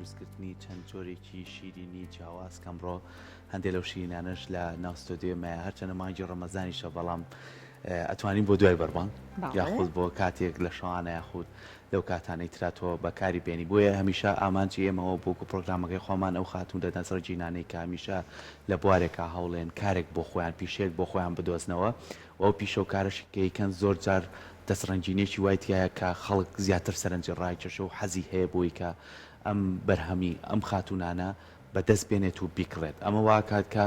دروستکردنی چەند جۆرێکی شیرینی جیاواز کە ئەمڕۆ هەندێک لەو شیرینانەش لە ناو ستۆدیۆمایە هەرچەنە مانگی ڕەمەزانیشە بەڵام ئەتوانین بۆ دوای بەربانگ یاخود بۆ کاتێک لە شەوانە یاخود لەو کاتانەی ترا تۆ بەکاری بێنی بۆیە هەمیشە ئامانجی ئێمەوە بۆکو پرۆگرامەکەی خۆمان ئەو خاتوون لە دەستڕەنگینانەی کە هەمیشە لە بوارێکا هەوڵێن کارێک بۆ خۆیان پیشەیەک بۆ خۆیان بدۆزنەوە و ئەو پیشە و کارەشی کە ئەیکەن زۆر جار دەستڕەنگینیەکی وای تیایە کە خەڵک زیاتر سەرنجی ڕاکێشێ و حەزی هەیە بۆی کە ئەم بەرهەمی ئەم خاتوونانە بە دەست بێنێت و بیکڕێت ئەمە واکات کە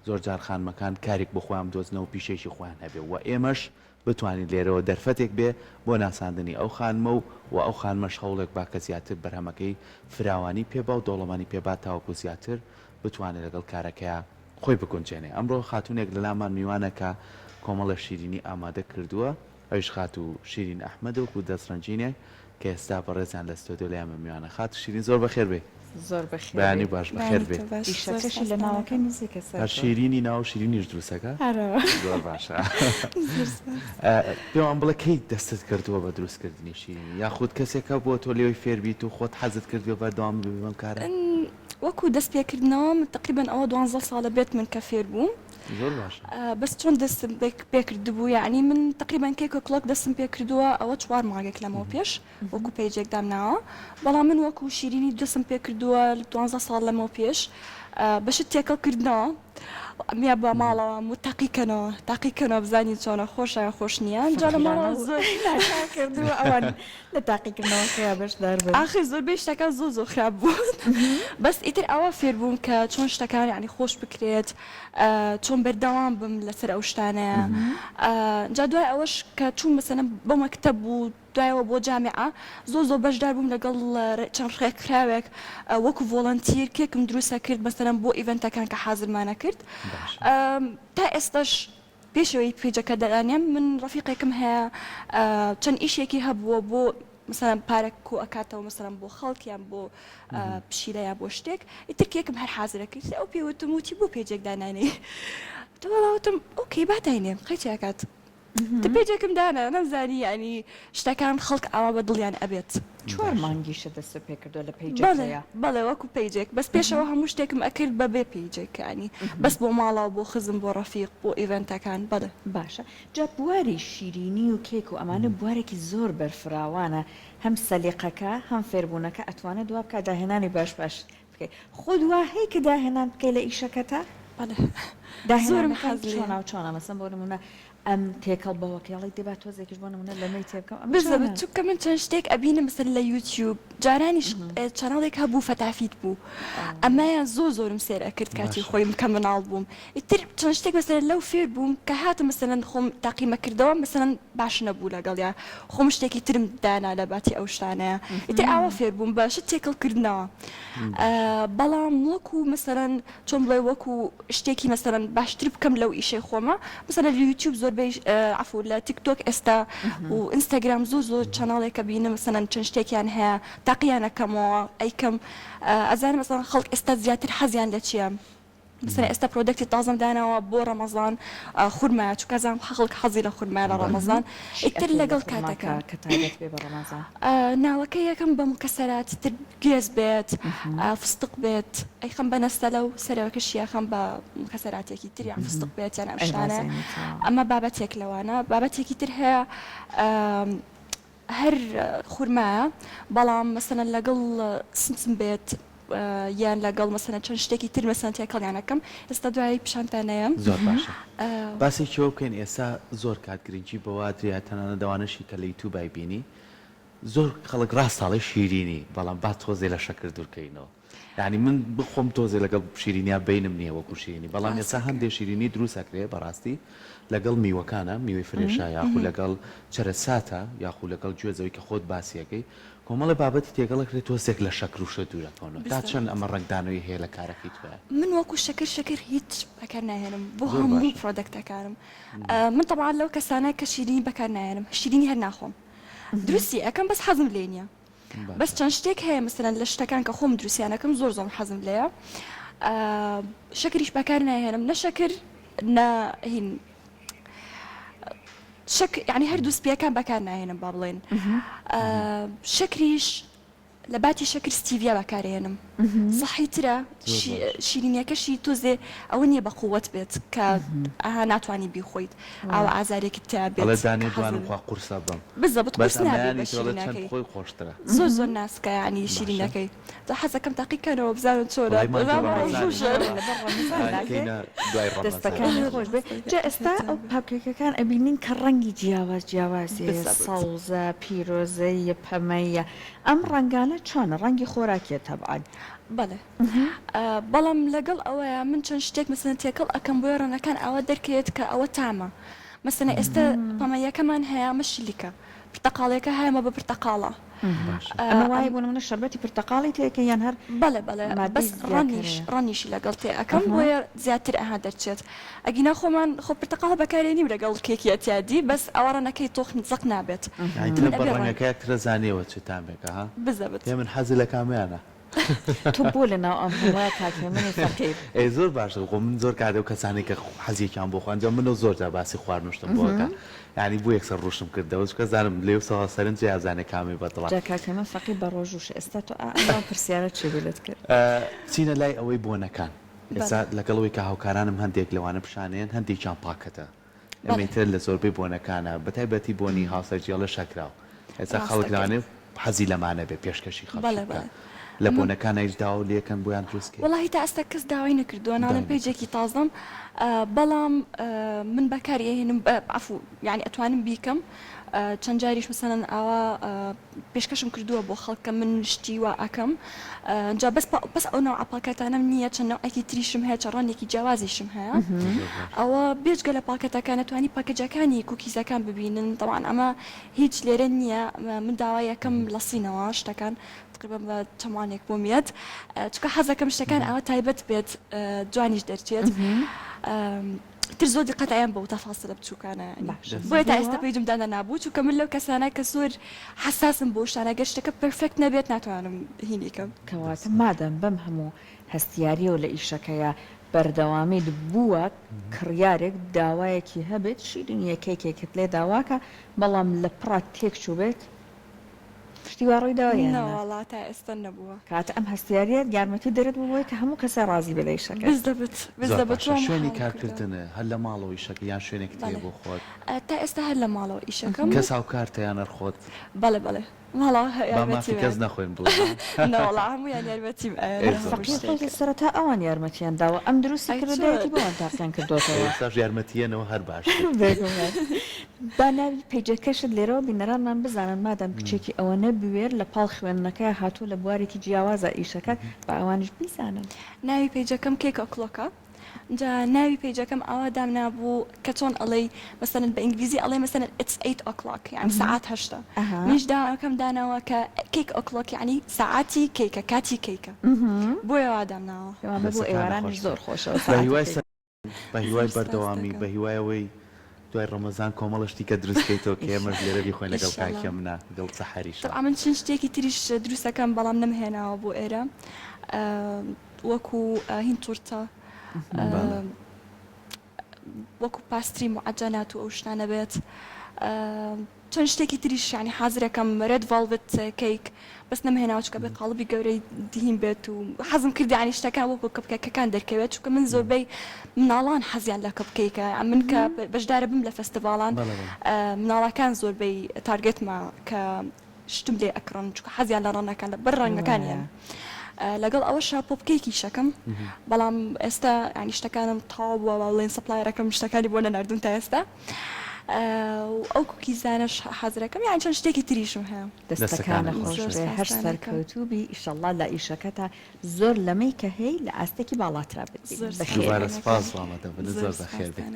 زۆر جار خانمەکان کارێک بۆ خۆیان بدۆزنەوە و پیشەیەکی خۆیان هەبێ و ئێمەش بتوانین لێرەوە دەرفەتێک بێ بۆ ناساندنی ئەو خانمە و و ئەو خانمەش هەوڵێک با کە زیاتر بەرهەمەکەی فراوانی پێ با و دەوڵەمەنی پێ با تاوەکو زیاتر بتوانێ لەگەڵ کارەکەیا خۆی بگونجێنێ. ئەمڕۆ خاتوونێک لەلامان میوانە کە کۆمەڵێ شیرینی ئامادە کردووە ئەویش خاتوو شیرین ئەحمەدە وەکو دەستڕەنگینێک کە ئێستا بەڕێزیان لە ستۆدیۆ لای ئێمە میوانە. خاتوو شیرین زۆر بەخێر بێی. زۆر بەخێر بەیانی بێی. باش بەخێر بەیانی بێی. تۆ باش زۆر ئیشەکەشی سپاس لە ناوەکەی دەکەم. نزیکە هەر سەرکەوت. شیرینی ناو شیرینیش دروستەکا؟ ئەرەوە. زۆر باشە. زۆر سپاس. پێمان بڵێ کەی دەستت کردووە بە دروستکردنی شیرینی؟ یاخود کەسێک هەبووە تۆ لێی فێر بیت و خۆت حەزت کردبێ بەردەوام ببی بەم کارە؟ وەکو دەست پێکردنەوەم تەقریبەن ئەوە دوانزە ساڵە بێت من کە فێر بووم. زۆر باشە. بەس چۆن دەستم پێکردبوو یەعنی من تەقریبەن کێک و کڵۆک دەستم پێکردووە ئەوە چوار مانگێک لەمەو پێش وەکو page ێک دامناوە بەڵام من وەکو شیرینی دەستم پێکردووە دوانزە ساڵ لەمەو پێش بە شت تێکەڵ کردنەوە ئەمیا بە ماڵەوە و تاقیکەنەوە تاقیکەنەوە بزانین چۆنە خۆشە یا خۆش نییە جا لە ماڵەوە زۆر کردووە ئەوان لە تاقیکردنەوەکەیا بەشدار بن. ئاخر زۆربەی شتەکان زۆر زۆر خراپ بوون بەس ئیتر ئاوا فێر بووم کە چۆن شتەکان یانی خۆش بکرێت چۆن بەردەوام بم لەسەر ئەو شتانەیە جا دوای ئەوەش کە چووم مەسەلەن بۆ مەکتەب و دوایەوە بۆ جامیعە زۆر زۆر بەشدار بووم لەگەڵ چەند ڕێکخراوێک وەکو volunteer کێکم دروست ئەکرد مەسەلەن بۆ event ەکان کە حازرمان ئەکرد تا ئێستاش پێش ئەوەی page ەکە دانێم من ڕەفیقێکم هەیە چەند ئیشێکی هەبووە بۆ مەسەلەن پارە کۆ ئەکاتەوە مەسەلەن بۆ خەڵک یان بۆ پشیلە یا بۆ شتێک ئیتر کێکم هەر حازرە کرد ئەو پێی وتم وتی بۆ page ێک دانانێی وتم وەڵا وتم okay با داینێم قەیچی ئەکات تە page ێکم دانا نەمزانی یانی شتەکان خەڵک ئاوا بە دڵیان ئەبێت. چوار مانگیشە دەستت پێ کردووە لە بەڵێ page ەکەیا؟ بەڵێ وەکو page ێک بەس پێشەوە هەموو شتێکم ئەکرد بە بێ page ێک یانی بەس بۆ ماڵەوە بۆ خزم بۆ ڕەفیق بۆ event ەکان بەڵێ. باشە جا بواری شیرینی و کێک و ئەمانە بوارێکی زۆر بەرفراوانە هەم سەلیقەکە هەم فێربوونەکە ئەتوانێت وا بکات داهێنانی باش باش بکەی خۆت وا هەی کە داهێنان بکەی لە ئیشەکەتا؟ بەڵێ زۆرم داهێنانەکان حەز لێیە. چۆنا و چۆنە مەسەن بۆ نموونە ئەم تێکەڵ بەوەکەی ئەڵێی دەی با تۆزێکیش بۆ نموونە لەمەی تێ بکەم ئەمە بزەبت چۆنە؟ چونکە من چەند شتێک ئەبینم مەسەلەن لە یوتیوب جارانیش channel ێک هەبوو فەتافیت بوو ئەمەیان زۆر زۆرم سێر ئەکرد کاتی باشە. خۆیم کە مناڵ بووم ئیتر چەند شتێک مەسەلەن لەو فێر بووم کە هاتم مەسەلەن خۆم تاقیمە کردەوە مەسەلەن باش نەبوو لەگەڵیا خۆم شتێکی ترم دانا لە باتی ئەو شتانەیە ئیتر ئاوا فێر بووم بە شت تێکەڵ کردنەوە بەڵام وەکو مەسەلەن چۆن بڵێ وەکو شتێکی مەسەلەن باشتر بکەم لەو ئیشەی خۆمە مەسەلەن لە یوتیوب زۆربەی عەفو لە تیک تۆک ئێستا و ئینستاگرام زۆر زۆر channel ێکە بینم مەسەلەن چەند شتێکیان هەیە تاقییان ئەکەمەوە ئەیکەم ئەزانم مەسەلەن خەڵک ئێستا زیاتر حەزیان لە چییە مەسەلەن ئێستا product ی تازەم داناوە بۆ ڕەمەزان خورمایە چونکە ئەزانم خەڵک حەزی لە خورمایە لە ڕەمەزان چی ئیتر ئەکەی لە لەگەڵ خورما کاتەکە کە کە تایبەت بێ بە ڕەمەزان؟ ناوەکەی یەکەم بە مکەسەرات تر گوێز بێت فستق بێت ئەیخەم بە نەستەلە و سەرەوەکەشی ئەخەم بە مکەسەراتێکی تر یان فستق بێت یان ئەم شتانە ئەیڕازێنیتەوە. ئەمە بابەتێک لەوانە بابەتێکی تر هەیە هەر خورمایە بەڵام مەسەلەن لەگەڵ سمسم بێت یان لەگەڵ مەسەلەن چەند شتێکی تر مەسەلەن تێکەڵیان ئەکەم ئێستا دوایی پیشانتان ئەیەم. زۆر باشە باسێکی ئەوە بکەین ئێستا زۆر کات گرنگی بەوە ئەدرێ تەنانەت ئەوانەشی کە لە یوتوبای بینی زۆر خەڵک ڕاستە ئەڵێ شیرینی بەڵام با تۆزێ لە شەکر دوورکەینەوە یانی من بخۆم تۆزێ لەگەڵ شیرینیا بەینم نییە وەکو شیرینی بەڵام ئێستا هەندێ شیرینی دروست ئەکرێ بەڕاستی لەگەڵ میوەکانە میوەی fresh ە یاخو لەگەڵ چەرەساتە یاخو لەگەڵ گوێزەوەی کە خۆت باسیەکەی کۆمەڵێ بابەتی تێکەڵ ئەکرێ تۆزێک لە شەکر و شت دوورەکەونەوە تا چەند ئەمە ڕەنگدانەوەی هەیە لە کارەکەی تۆیا؟ من وەکو شەکر شەکر هیچ بەکار ناهێنم بۆ زۆر هەموو باشە. product ەکانم من تەبعەن لەو کەسانە کە شیرینی بەکار ناهێنم شیرینی هەر ناخۆم دروستی ئەکەم بەس حەزم لێی نیە بەس باشە. چەند شتێک هەیە مەسەلەن لە شتەکان کە خۆم دروستیان ئەکەم زۆر زۆرم حەزم لێیە شەکریش بەکار ناهێنم نە شەکر نە هین شەک یانی هەردوو سپیەکان بەکار ناهێنم با بڵێن شەکریش. لە باتی شەکر stevia بەکارێنم سەحیترە شیرینیەکەشی تۆزێ ئەوە نییە بە قووەت بێت کە ئەها ناتوانی بیخۆیت ئاوا ئازارێکت تیا بێت ئەڵێ دانێ دوانم خوا قورسە بم بزەبت بەس قورس نابێ ئەمەیانی بە تر ئەڵێ چەند شیرینەکەی خۆی خۆشترە. زۆر زۆر ناسکە یانی باشە. شیرینەکەی جا حەزەکەم تاقی کەنەوە بزانم چۆنە وەڵای مانگی بزانم ڕەمەزان ڕۆژووشە. ئینشاڵا لەبەر ڕەمەزان ناکرێ کەینە دوای ڕەمەزان دەستەکانت ئینشاڵا. خۆش بێ جا ئێستا ئەو pop cake ەکان ئەبینین کە ڕەنگی جیاواز جیاوازی هەیە بزەبت. سەوزە پیرۆزەییە پەمەییە ئەم ڕەنگانە چۆنە ڕەنگی خۆراکیە تەبعەن. بەڵێ بەڵام لەگەڵ ئەوەیا من چەند شتێک مەسەلەن تێکەڵ ئەکەم بۆیە ڕەنگەکان ئاوا دەرکەوێت کە ئەوە تامە مەسەلەن ئێستە پەمەییەکەمان هەیە ئەمە شلیکە پرتەقاڵیەکە هەیە ئەمە بە پرتەقاڵە ئەمە وایە بۆ نمونە شەربەتی پرتەقاڵی تێکەی یان هەر بەڵێ بەڵێ مادەی بەس ڕەنیش زیاکەرەیە؟ ڕەنیشی لەگەڵ تێ ئەکەم بۆیە زیاتر ئەها دەرچێت ئەگینا خۆمان خۆ پرتەقاڵ بەکارێنیم لەگەڵ کێکی ئەتیادی بەس ئەوە ڕەنەکەی تۆخ زەق نابێت یانی من ترە بە ئەبێ ڕەنگ ڕەنگەکە ترە زانیەوە چ تامێکە ها بزەبت. هێمن حەزت لە کامەیانە؟ تۆ بۆ لە ناو ئەم هەمووە کاک هێمنی فەقیر. ئێ زۆر باشە خۆ من زۆر کات ئەو کەسانەی کە حەزێکیان بۆ خواردن جا منەو زۆر جار باسی خواردن و شتم بۆ ئەکا یانی بۆ یەکسەر ڕووشم کردەوە چونکە زانم لێو سەوا سەرنجە یا زانێ کامەی بە دڵە. جا کاک هێمن فەقیر بە ڕۆژووشە ئێستا تۆ ئا ئەم پرسیارە چی بوو لێت کرد؟ بچینە لای ئەوەی بۆنەکان ئێستا بەڵێ. لەگەڵ ئەوەی کە هاوکارانم هەندێک لەوانە پیشانەیەن هەندێکیان پاکەتە بەڵێ. ئێمەی تر لە زۆربەی بۆنەکانە بەتایبەتی بۆنی هاوسەرگیڕ لە شەکراو ئێستا خەڵک ڕاستەکەی. لەوانەیە حەزی لەمانە بێ پێشکەشی خەڵکی بەڵێ بکا بەڵێ لە ئەمە. بۆنەکانا هیچ داواو لێکەن بۆیان دروست کەی؟ وەڵاهی تا ئێستا کەس داوای نەکردووە ناڵێم داوای نەکردووە. page ێکی تازەم بەڵام من بەکاری ئەهێنم عەفو یانی ئەتوانم بیکەم چەند جاریش مەسەلەن ئاوا پێشکەشم کردووە بۆ خەڵک کە من شتی وا ئەکەم جا بەس بەس ئەو نەوعە پاکەتانەم نییە چەند نەوعێکی تریشم هەیە چەند ڕەنگێکی جیاوازیشم هەیە ئەوە بێجگە لە پاکەتەکان ئەتوانی package ەکانی cookies ەکان ببینن تەبعەن ئەمە هیچ لێرە نییە من داوای یەکەم لە سینەوە شتەکان تقریبا بە چەند مانگێک بۆم یەت چونکە حەزەکەم شتەکان ئاوا تایبەت بێت جوانیش دەرچێت تر زۆر دیقەت ئەیەم بەو تەفاسیلە بچووکانە یانی باشە بۆیە تا ئێستا بۆ؟ page م دانەنابوو چونکە من لەو کەسانە کە زۆر حەساسم بۆ شتانە گەر شتەکە perfect نەبێت ناتوانم هینی کەم. کەواتە مادام بەم هەموو هەستیاریەوە لە ئیشەکەیا بەردەوامیت بووە کڕیارێک داوایەکی هەبێت شیرینیە کێکێکت لێ داواکا بەڵام لە پڕا تێکچووبێت شتی وا ڕووی داوە یان نا؟ نەوەڵا تا ئێستا نەبووە. کەواتە ئەم هەستیاریە یارمەتی دەرت بوو بۆی کە هەموو کەسێ ڕازی بێ لە ئیشەکەت. بزەبت زۆر بزەبت باشە وام شوێنی حاڵ کردووە. کارکردن هەر لە ماڵەوە ئیشەکە یان شوێنێکت هەیە بەڵێ بۆ خۆت؟ تا ئێستا هەر لە ماڵەوە ئیشەکەم. کەس هاوکارتە یان هەر خۆت؟ بەڵێ بەڵێ ماڵەوە با مافی یارمەتیم کەس ئەیەن. نەخۆین بڵێ ها. نەوەڵا هەموویان یارمەتیم ئەیەن ئێ لە زۆر هەموو فەقیر باشە. خۆی شتێک. لە سەرەتا ئەوان یارمەتیان داوە ئەم دروستی ئەی کردوە چۆن؟ دایەتی بۆوان تاقیان کردۆتەوە. ئێستاش یارمەتیەنەوە هەر باشتر. بێگومان. با ناوی پەیجەکەشت لێرەوە بینەرانمان بزانن مادام کچێکی ئەوەنە بوێر لە پاڵ خوێندنەکەیا هاتووە لە بوارێکی جیاوازا ئیشەکات با ئەوانیش بیزانن. ناوی page ەکەم Cake O'Clock ە جا ناوی page ەکەم ئاوا دامنابوو کە چۆن ئەڵێی مەسەلەن بە ئینگلیزی ئەڵێ مەسەلەن it's eight o'clock یانی سەعات هەشتە منیش داوەکەم داناوە کە Cake O'Clock یانی سەعاتی کەیکە کاتی کەیکە بۆیە وا دامناوە. پێمان بێ بۆ دەستەکانت ئێوارانیش خۆش زۆر بێ خۆشە بە سەعاتی هیوای کەیک. بە هیوای زۆر سپاست بەردەوامی دەکەم. بە هیوای ئەوەی دوای ڕەمەزان کۆمەڵە شتی کە دروست کەیتەوە کە ئێمەش لێرە بیخۆین لەگەڵ کاک ئیشەڵا. هێمنا لەگەڵ سەحەریشا. تەبعەن من چەند شتێکی تریش دروست ئەکەم بەڵام نەمهێناوە بۆ ئێرە وەکو هین تورتە بەڵێ. وەکو pastry معەجەنات و ئەو شتانە بێت چەند شتێکی تریش یانی حازرەکەم red velvet cake بەس نەمهێناوە چونکە بێ قاڵبی گەورەی دهین بێت و حەزم کرد یانی شتەکان وەکو cupcake ەکان دەرکەوێت چونکە من زۆربەی مناڵان حەزیان لە cupcake ە من کە بەشدارە بم لە فێستیڤاڵان مناڵەکان زۆربەی target مە کە شتم لێ ئەکڕن چونکە حەزیان لە ڕەنگەکان لە بەر ڕەنگەکانیان لەگەڵ ئەوەشا pop cake یش ئەکەم بەڵام ئێستا ینی شتەکانم تەواو بووە بڵێن supplier ەکەم شتەکانی بۆ نەناردوم تا ئێستا ئەو cookies انەش حازرەکەم یان چەند شتێکی تریشم هەیە. دەستەکانت خۆش بێ هەر سەرکەوتوو بی ئیشەڵا لە ئیشەکەتا زۆر لەمەی کە هەی لە ئاستێکی باڵاترا بتبینین بەخێر دووبارە سوپاس بۆ ئامادەبوونت زۆر بەخێر بێی.